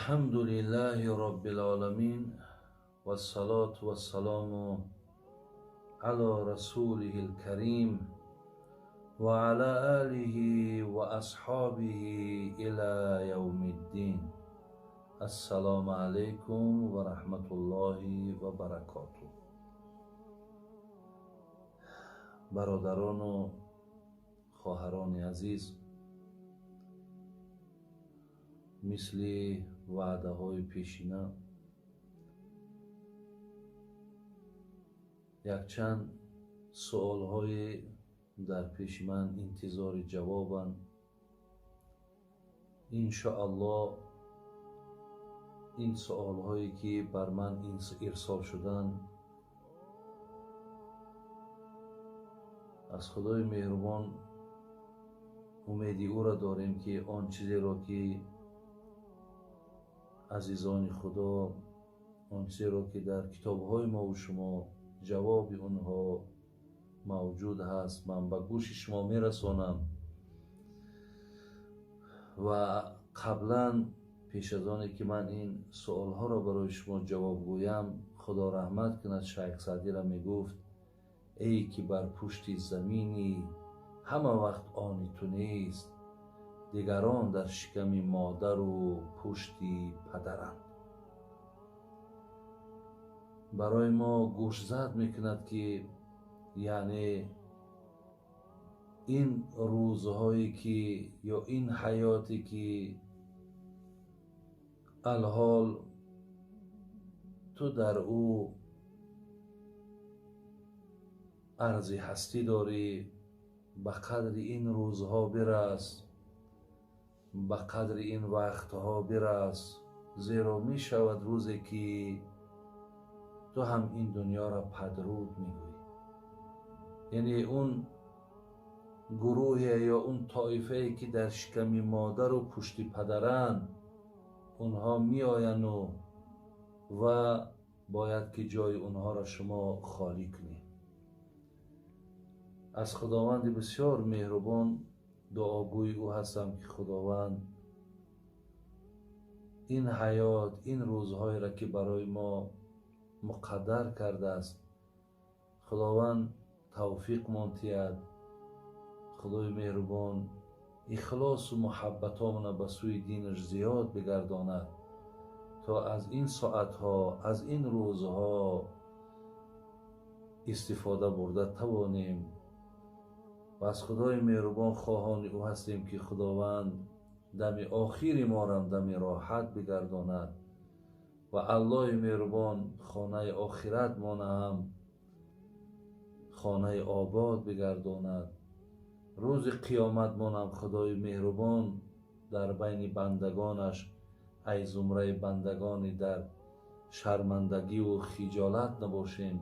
Алҳамду лиллаҳи роббил оламин вассалоту вассаламу ала расулиҳил карим ва ала олиҳи ва асҳобиҳи ила явмиддин. Ассалому алайкум ва раҳматуллоҳи ва баракотуҳ. Бародарону хоҳарони азиз, мисли ваъдаҳои пешина якчанд суолҳое дар пеши ман интизори ҷавобанд. Иншоаллоҳ ин суолҳое ки бар ман ирсол шуданд, аз Худои меҳрубон умеди ӯро дорем, ки он чизеро ки азизони Худо, он чизеро ки дар китобҳои мову шумо ҷавоби онҳо мавҷуд ҳаст, ман ба гӯши шумо мерасонам. Ва қаблан пеш аз оне ки ман ин суолҳоро барои шумо ҷавоб гӯям, Худо раҳмат кунад Шайх Саъдиро мегуфт: эй ки бар пушти заминӣ ҳама вақт они ту нест, дигарон дар шиками модару пушти падаранд. Барои мо гӯшзад мекунад, ки яъне ин рӯзҳое ки ё ин ҳаёте ки алҳол ту дар ӯ арзи ҳастӣ дорӣ, ба қадри ин рӯзҳо бирас, ба қадри ин вақтҳо бирас, зеро мешавад рӯзе ки ту ҳам ин дунёро падруд мегӯӣ. Яъне он гурӯҳе ё он тоифае ки дар шиками модару пушти падаранд, онҳо меояну ва бояд ки ҷои онҳоро шумо холӣ кунед. Аз Худованди бисёр меҳрубон дуогӯи ӯ ҳастам, ки Худованд ин ҳаёт, ин рӯзҳоеро ки барои мо муқаддар кардааст, Худованд тавфиқмон диҳад. Худои меҳрубон ихлосу муҳаббатомона ба сӯи динаш зиёд бигардонад, то аз ин соатҳо, аз ин рӯзҳо истифода бурда тавонем. Ва аз Худои меҳрубон хоҳони ӯ ҳастем, ки Худованд дами охири морам дами роҳат бигардонад ва Аллоҳи меҳрубон хонаи охиратмона ҳам хонаи обод бигардонад. Рӯзи қиёматмонам Худои меҳрубон дар байни бандагонаш, ай зумраи бандагони дар шармандагиву хиҷолат набошем.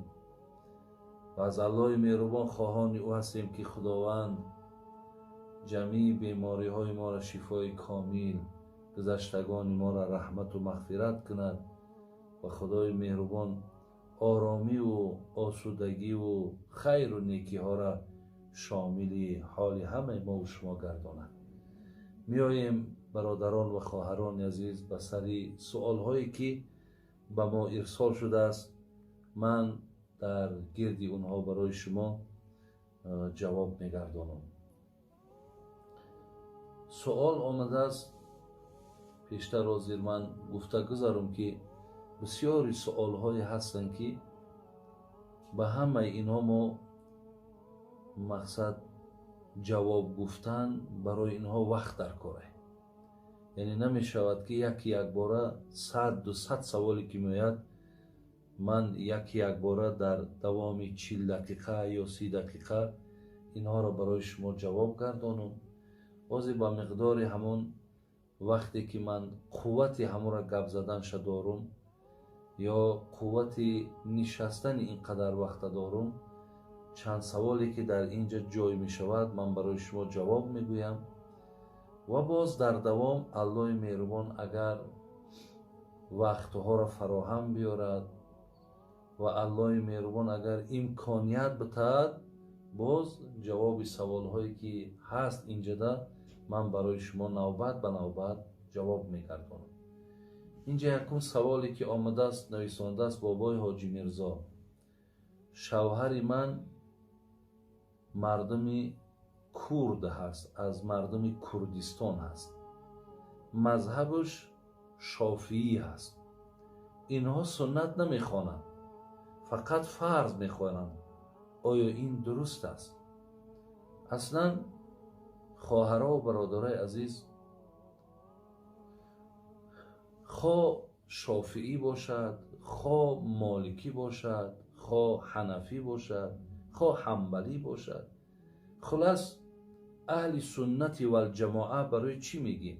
Ва аз Аллоҳи меҳрубон хоҳони ӯ ҳастем, ки Худованд ҷамъи бемориҳои моро шифои комил, гузаштагони моро раҳмату мағфират кунад ва Худои меҳрубон оромиву осудагиву хайру некиҳоро шомили ҳоли ҳамаи мову шумо гардонад. Меоем, бародарон ва хоҳарони азиз, ба сари суолҳое ки ба мо ирсол шудааст. Ман дар гирди онҳо барои шумо ҷавоб мегардонам. Суол омадааст, пештар ҳозир ман гуфта гузарам, ки бисёри суолҳое ҳастанд, ки ба ҳамаи инҳо мо мақсад ҷавоб гуфтан барои инҳо вақт дар кор. Яъне намешавад, ки яки якбора 100-200 саволе ки меояд, ман яки якбора дар давоми 40 дақиқа ё 30 дақиқа инҳоро барои шумо ҷавоб гардонам. Ҳозир ба миқдори ҳамон вақте ки ман қуввати ҳамонро гап заданша дорум ё қуввати нишастани ин қадар вақта дорум, чанд саволе ки дар ин ҷо ҷой мешавад, ман барои шумо ҷавоб мегӯям. Ва боз дар давом Аллоҳи меҳрубон агар вақтҳоро фароҳам биёрад ва Аллоҳи меҳрубон агар имконият битаҳад, боз ҷавоби саволҳое ки ҳаст инҷода ман барои шумо навбат ба навбат ҷавоб мегардонам. Инҷа якум саволе ки омадааст, нависондааст бобои Ҳоҷи Мирзо. Шавҳари ман мардуми курд ҳаст, аз мардуми Курдистон ҳаст. Мазҳабаш шофиӣ ҳаст. Инҳо суннат намехонанд, фақат фарз мехонанд. Оё ин дуруст аст? Аслан хоҳаро ва бародарои азиз, хо шофиӣ бошад, хо моликӣ бошад, хо ҳанафӣ бошад, хо ҳанбалӣ бошад, хулас аҳли суннати валҷамоа барои чӣ мегӯем?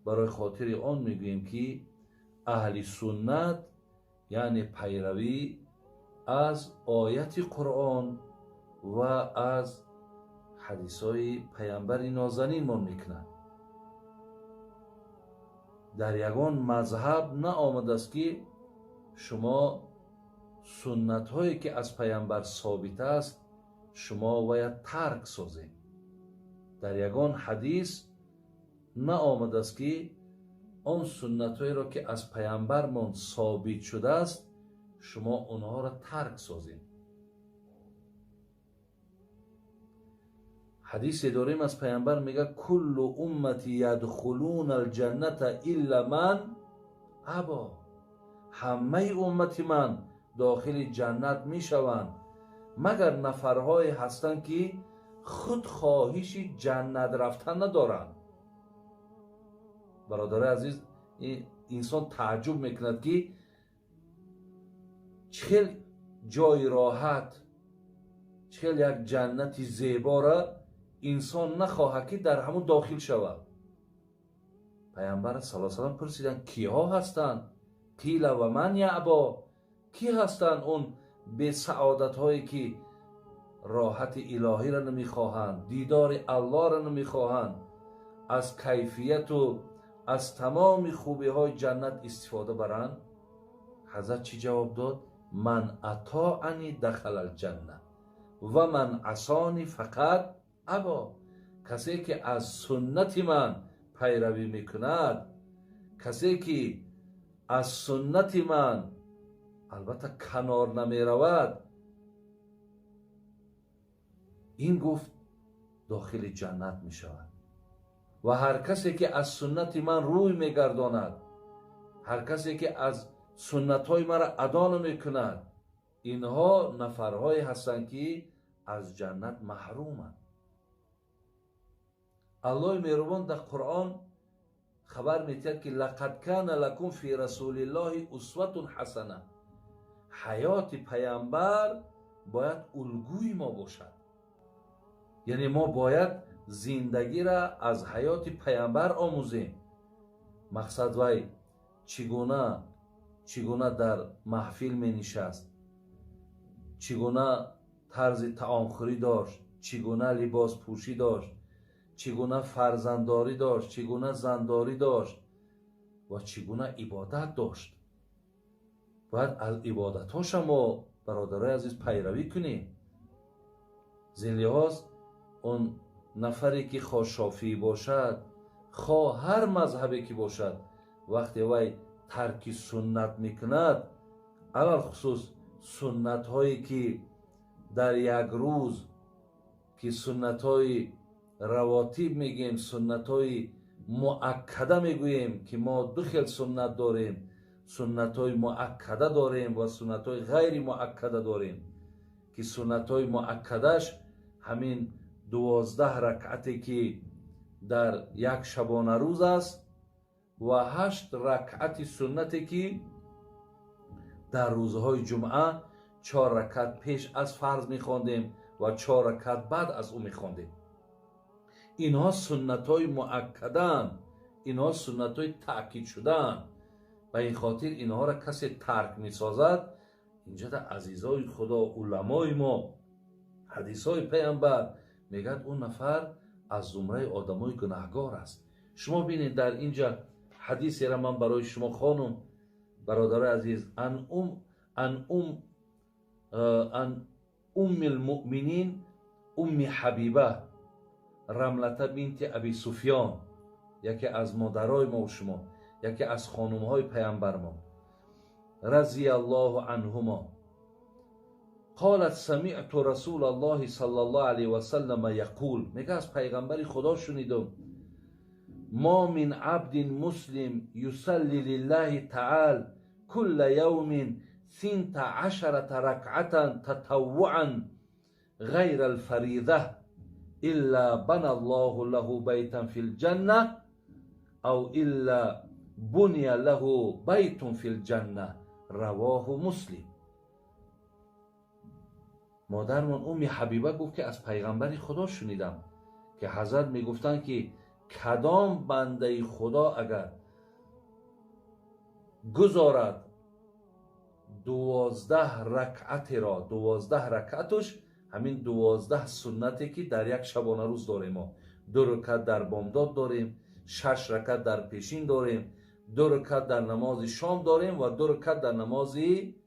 Барои хотири он мегӯем, ки аҳли суннат яъне пайравӣ аз ояти Қуръон ва аз ҳадисҳои паямбари нозанинмон мекунад. Дар ягон мазҳаб наомадааст, ки шумо суннатҳое ки аз паямбар собит аст, шумо бояд тарк созед. Дар ягон ҳадис наомадааст, ки он суннатҳоеро ки аз паямбармон собит шудааст, шумо онҳоро тарк созед. Ҳадисе дорем аз паямбар, мегӯяд: куллу уммати ядхулуна алҷанната илла ман або. Ҳамаи уммати ман дохили ҷаннат мешаванд, магар нафарҳое ҳастанд, ки худ хоҳиши ҷаннат рафтан надоранд. Бародарои азиз, инсон тааҷҷуб мекунад, ки чӣ хел ҷои роҳат, чӣ хел як ҷаннати зебора инсон нахоҳад, ки дар ҳамун дохил шавад. Паямбар саллаллоҳу алайҳи васаллам пурсиданд: киҳо ҳастанд? Қила ва ман яъбо. Ки ҳастанд он бесаодатҳое, ки роҳати илоҳиро намехоҳанд, дидори Аллоҳро намехоҳанд, аз кайфияту аз тамоми хубиҳои ҷаннат истифода баранд? Ҳазрат чӣ ҷавоб дод? Ман атоани дахала алҷанна ва ман асони фақат або. Касе ки аз суннати ман пайравӣ мекунад, касе ки аз суннати ман албатта канор намеравад, ин гуфт дохили ҷаннат мешавад. Ва ҳар касе ки аз суннати ман рӯй мегардонад, ҳар касе ки аз суннатҳои маро адо намекунад, инҳо нафарҳое ҳастанд, ки аз ҷаннат маҳруманд. Аллоҳи меҳрубон дар Қуръон хабар медиҳад, ки лақад кана лакум фи расулиллоҳи усватун ҳасана. Ҳаёти паямбар бояд улгӯи мо бошад. Яъне мо бояд зиндагиро аз ҳаёти паямбар омӯзем. Мақсад вай чӣ гуна дар маҳфил менишаст, чӣ гуна тарзи таомхӯрӣ дошт, чӣ гуна либоспӯшӣ дошт, чӣ гуна фарзанддорӣ дошт, чӣ гуна зандорӣ дошт ва чӣ гуна ибодат дошт. Бояд аз ибодатҳоша мо, бародарои азиз, пайравӣ кунем. Зин лиҳоз он нафаре ки хоҳ шофиӣ бошад, хоҳ ҳар мазҳабе ки бошад, вақте вай тарки суннат мекунад, алалхусус суннатҳое ки дар як рӯз, ки суннатҳои равотиб мегӯем, суннатҳои муаккада мегӯем, ки мо ду хел суннат дорем: суннатҳои муаккада дорем ва суннатҳои ғайри муаккада дорем, ки суннатҳои муаккадаш ҳамин 12 ракъате ки дар як шабонарӯз аст ва 8 ракъати суннате ки дар рӯзҳои ҷумъа 4 ракъат пеш аз фарз мехондем ва 4 ракъат баъд аз ӯ мехондем. Инҳо суннатҳои муаккадаанд, инҳо суннатҳои таъкид шудаанд. Ба ин хотир инҳоро касе тарк месозад, инҷода азизои Худо, уламои мо, ҳадисҳои паямбар мегӯяд, он нафар аз зумраи одамои гунаҳгор аст. Шумо бинед, дар инҷа ҳадисеро ман барои шумо хонум, бародарои азиз, ан умми лмуъминин умми Ҳабиба Рамлата бинти Аби Суфён, яке аз модарои мо шумо, Яке аз хонумҳои паямбармон, разияллоҳу анҳумо, قالت سمعت رسول الله صلى الله عليه وسلم يقول, мега, аз пайғамбари Худо шунидум: ما من عبد مسلم يصلي لله تعالى كل يوم 12 ركعة تطوعا غير الفريضة إلا بنى الله له بيتا في الجنة أو إلا بني له بيت في الجنة. رواه مسلم. Модармон Умми Ҳабиба гуфт, ки аз пайғамбари Худо шунидам, ки ҳазрат мегуфтанд, ки кадом бандаи Худо агар гузорад 12 ракъатеро, 12 ракъатуш ҳамин 12 суннате, ки дар як шабонарӯз дорем, мо ду ракат дар бомдод дорем, шаш ракат дар пешин дорем, ду ракат дар намози шом дорем ва ду ракат дар намози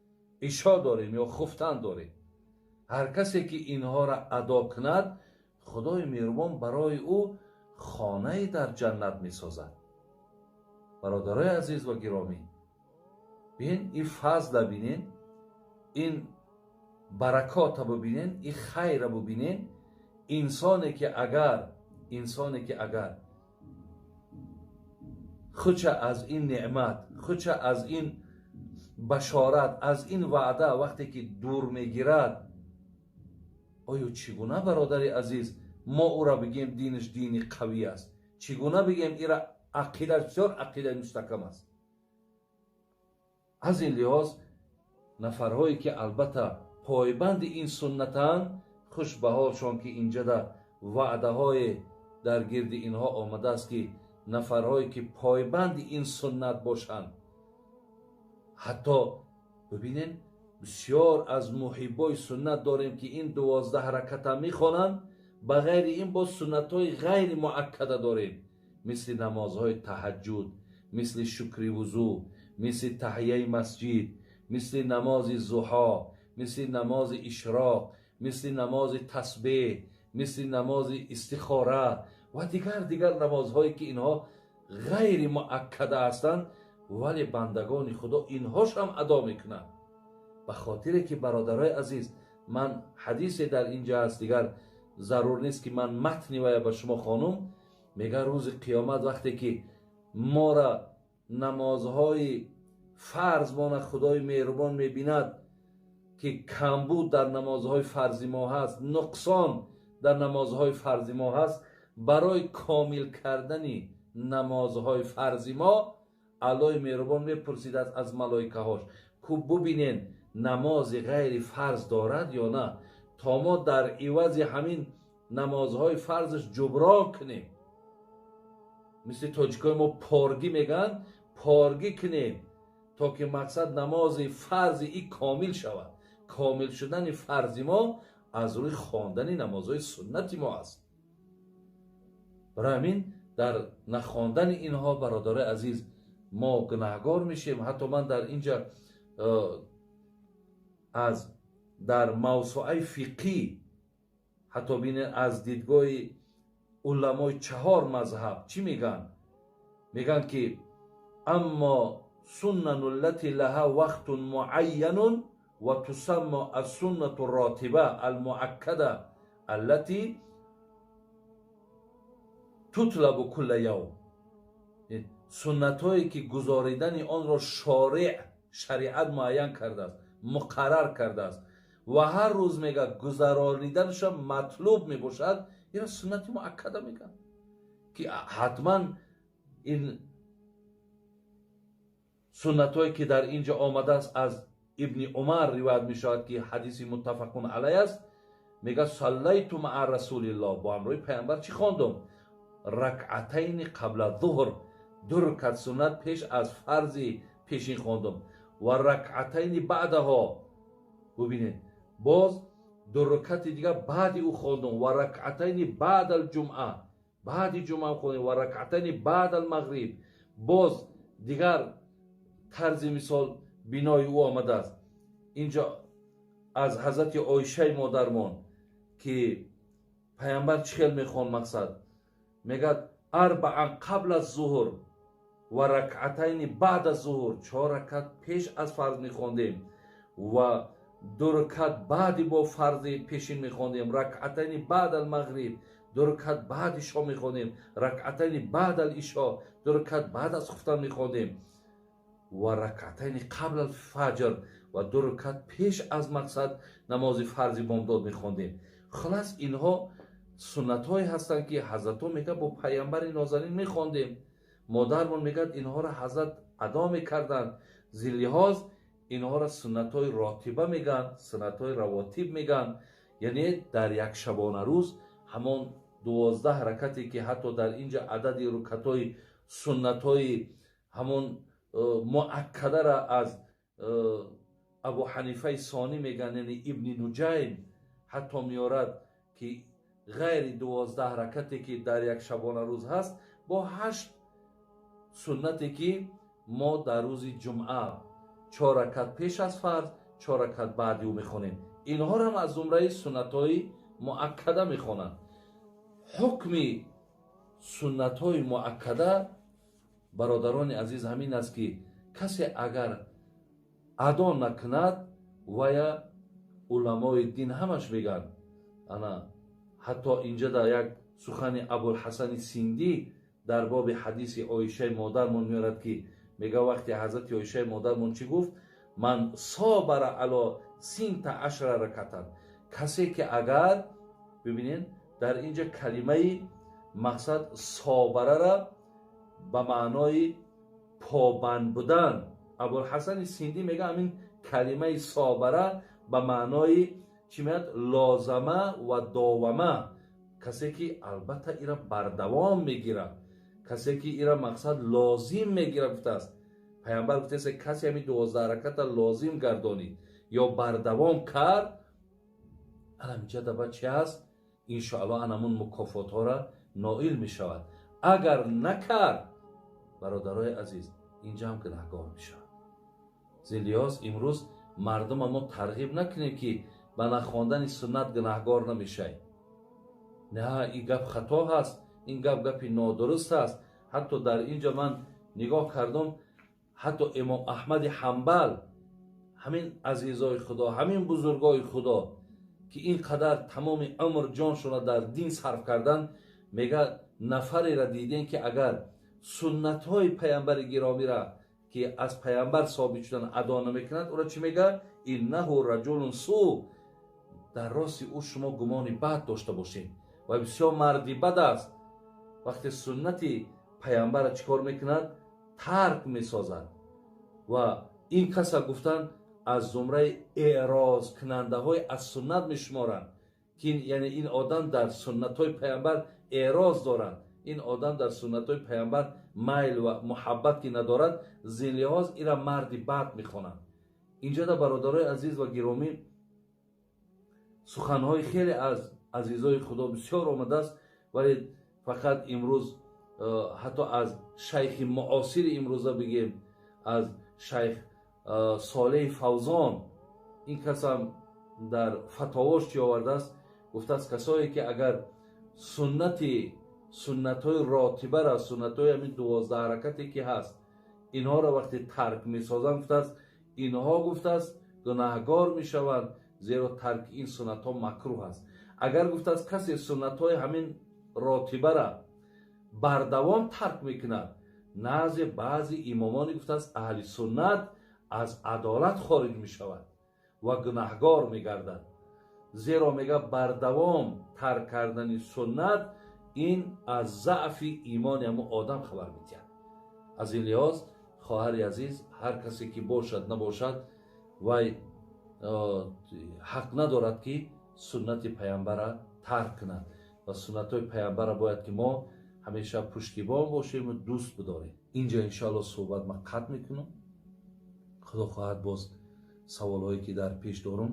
ишо дорем ё хуфтан дорем, ҳар касе ки инҳоро адо кунад, Худои меҳрубон барои ӯ хонае дар ҷаннат месозад. Бародарои азиз ва гиромӣ, бин, ин фазла бинен, ин баракота бубинен, ин хайра бубинен. Инсоне ки агар худша аз ин неъмат, худша аз ин башорат, аз ин ваъда вақте ки дур мегирад, оё чӣ гуна, бародари азиз, мо ӯра бигем, динаш дини қавӣ аст? Чӣ гуна бигем, ира ақидаш бисёр ақидаи мустаҳкам аст? Аз ин лиҳоз, нафарҳое ки албатта пойбанди ин суннатанд, хуш ба ҳолшон, ки инҷада ваъдаҳое дар гирди инҳо омадааст, ки нафарҳое ки пойбанди ин суннат бошанд. Ҳатто бибинен, бисёр аз муҳиббои суннат дорем, ки ин 12 раката мехонанд. Ба ғайри ин боз суннатҳои ғайри муаккада дорем, мисли намозҳои таҳаҷҷуд, мисли шукри вузӯ, мисли таҳияи масҷид, мисли намози зуҳо, мисли намози ишроқ, мисли намози тасбеҳ, мисли намози истихора ва дигар дигар намозҳое, ки инҳо ғайри муаккада ҳастанд, вале бандагони Худо инҳошам адо мекунанд. Ба хотире ки, бародарои азиз, ман ҳадисе дар инҷа аст, дигар зарур нест, ки ман матни вая ба шумо хонум. Мега, рӯзи қиёмат вақте ки мора намозҳои фарзмона Худои меҳрубон мебинад, ки камбуд дар намозҳои фарзи мо ҳаст, нуқсон дар намозҳои фарзи мо ҳаст, барои комил кардани намозҳои фарзи мо Аллоҳи меҳрубон мепурсидааст аз малоикаҳош: ку бубинен, намози ғайри фарз дорад ё на, то мо дар ивази ҳамин намозҳои фарзаш ҷуброн кунем. Мисли тоҷикои мо поргӣ мегӯянд, поргӣ кунем, то ки мақсад намози фарзи и комил шавад. Комил шудани фарзи мо аз рӯи хондани намозҳои суннати мо аст. Барои ҳамин дар нахондани инҳо, бародарои азиз, мо гунаҳгор мешем. Ҳатто ман дар инҷа аз дар мавсуаи фиқӣ, ҳатто бинед, аз дидгоҳи уламои чаҳор мазҳаб чӣ мегӯянд? Мегӯянд, ки أما السنن التي لها وقت معين وتسمى السنة الراتبة المؤكدة التي تطلب كل يوم, суннатҳое ки гузоридани онро шореъ, шариат муайян кардааст, муқаррар кардааст ва ҳар рӯз, мега, гузарониданашо матлуб мебошад, ина суннати муаккада мегӯянд, ки ҳатман ин суннатҳое ки дар ин ҷо омадааст, аз Ибни Умар ривоят мешавад, ки ҳадиси муттафақун алай аст. Мега: صليت مع رسول الله, бо ҳамроҳи пайғамбар чӣ хондум? ركعتين قبل الظهر, ду рукат суннат пеш аз фарзи пешин хондум, وركعتين بعدها, бубинед, боз ду рукати дигар баъди ӯ хондум, وركعتين بعد الجمعة, баъди ҷумъа хондем, وركعتين بعد المغرب. Боз дигар тарзи мисол бинои ӯ омадааст инҷо аз ҳазрати Оишаи модармон, ки пайғамбар чӣ хел мехонд. Мақсад, мегӯяд: أربعا قبل الظهر. Ва ракъатайни баъд аз зуҳур, 4 ракат пеш аз фарз мехондем ва 2 ракат баъди бо фарзи пешин мехондем, ракъатайни баъд алмағриб, 2 ракат баъди ишо мехондем, ракъатайни баъд алишо, 2 ракат баъд аз хуфтан мехондем ва ракъатайни қабл алфаҷр ва 2 ракат пеш аз мақсад намози фарзи бомдод мехондем. Хулас, инҳо суннатҳое ҳастанд, ки ҳазратҳо мегӯяд бо пайғамбари нозанин мехондем. Модармон мегӯяд инҳоро ҳазрат адо мекарданд. Зиллиҳоз инҳоро суннатҳои ротиба мегӯянд, суннатҳои равотиб мегӯянд. Яъне дар як шабонарӯз ҳамон 12 ракате ки ҳатто дар инҷа адади рукатҳои суннатҳои ҳамон муаккадара аз Абу Ҳанифаи Сонӣ мегӯянд, яъне Ибни Нуҷайм ҳатто меорад, ки ғайри 12 ракате ки дар як шабонарӯз ҳаст, бо 8 суннате ки мо дар рӯзи ҷумъа 4 ракат пеш аз фарз, 4 ракат баъди ӯ мехонем. Инҳоро аз зумраи суннатҳои муаккада мехонанд. Ҳукми суннатҳои муаккада, бародарони азиз, ҳамин аст, ки касе агар адо накунад, вая уламои дин ҳамаш мегӯянд. Ана ҳатто инҷа дар як сухани Абулҳасани Синдӣ дар боби ҳадиси Оишаи модармон меорад, ки мега вақте ҳазрати Оишаи модармон чӣ гуфт? Ман собара ало 16 ракатан. Касе ки агар бибинед, дар инҷа калимаи мақсад собарара ба маънои побанд будан Абулҳасани Синдӣ мега, ҳамин калимаи собара ба маънои чӣ меяд? Лозама ва довама. Касе ки албатта ира бардавом мегирад, касе ки ира мақсад лозим мегирад, гуфтааст пайғамбар, гуфтааст касе ҳамин 12 раката лозим гардонид ё бардавом кард, анаминҷа даба чи ҳаст? Иншоаллоҳ анамун мукофотҳоро ноил мешавад. Агар накард, бародарои азиз, инҷа ҳам гунаҳгор мешавад. Зин лиҳоз имрӯз мардума мо тарғиб накунем, ки ба нахондани суннат гунаҳгор намешавӣ. На, ин гап хато ҳаст, ин гап гапи нодуруст аст. Ҳатто дар инҷа ман нигоҳ кардам, ҳатто имом Аҳмади Ҳамбал, ҳамин азизои Худо, ҳамин бузургои Худо, ки ин қадар тамоми умр ҷоншонро дар дин сарф кардан, мегӯяд нафареро дидем, ки агар суннатҳои пайғамбари гиромиро, ки аз пайғамбар собит шудан, адо намекунад, ӯро чӣ мегӯяд? Иннаҳу раҷулун су, дар рости ӯ шумо гумони бад дошта бошед ва бисёр марди бад аст. Вақте суннати пайғамбарро чӣ кор мекунад? Тарк месозад. Ва ин каса гуфтанд аз зумраи эърозкунандаҳои аз суннат мешуморанд, ки яъне ин одам дар суннатҳои пайғамбар эъроз дорад, ин одам дар суннатҳои пайғамбар майл ва муҳаббат ки надорад, зин лиҳоз ира марди бад мехонанд. Инҷода, бародарои азиз ва гиромӣ, суханҳои хеле аз азизои Худо бисёр омадааст, вале фақат имрӯз ҳатто аз шайхи муосири имрӯза бигем, аз шайх Солеҳи Фавзон, ин касам дар фатовош чӣ овардааст? Гуфтааст, касое ки агар суннатҳои ротибара, суннатҳои ҳамин 12 ҳаракате ки ҳаст, инҳоро вақте тарк месозанд, гуфтааст, инҳо, гуфтааст, гунаҳгор мешаванд, зеро тарки ин суннатҳо макрӯҳ аст. Агар, гуфтааст, касе суннатҳои ҳамин ротибара бардавом тарк мекунад, назди баъзи имомони, гуфтааст, аҳли суннат аз адолат хориҷ мешавад ва гунаҳгор мегардад, зеро мега бардавом тарк кардани суннат ин аз заъфи имони ҳамун одам хабар медиҳад. Аз ин лиҳоз, хоҳари азиз, ҳар касе ки бошад набошад, вай ҳақ надорад, ки суннати пайғамбара тарк кунад ва суннатҳои пайғамбара бояд ки мо ҳамеша пуштибон бошему дӯст бидорем. Инҷа иншоалло суҳбат ман қатъ мекунам. Худо хоҳад, боз саволҳое ки дар пеш дорум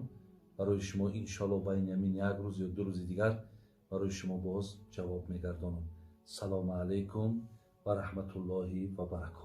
барои шумо, иншоалло байни ҳамин як рӯз ё 2 рӯзи дигар барои шумо боз ҷавоб мегардонам. Салому алайкум ва раҳматуллоҳи ва баракот.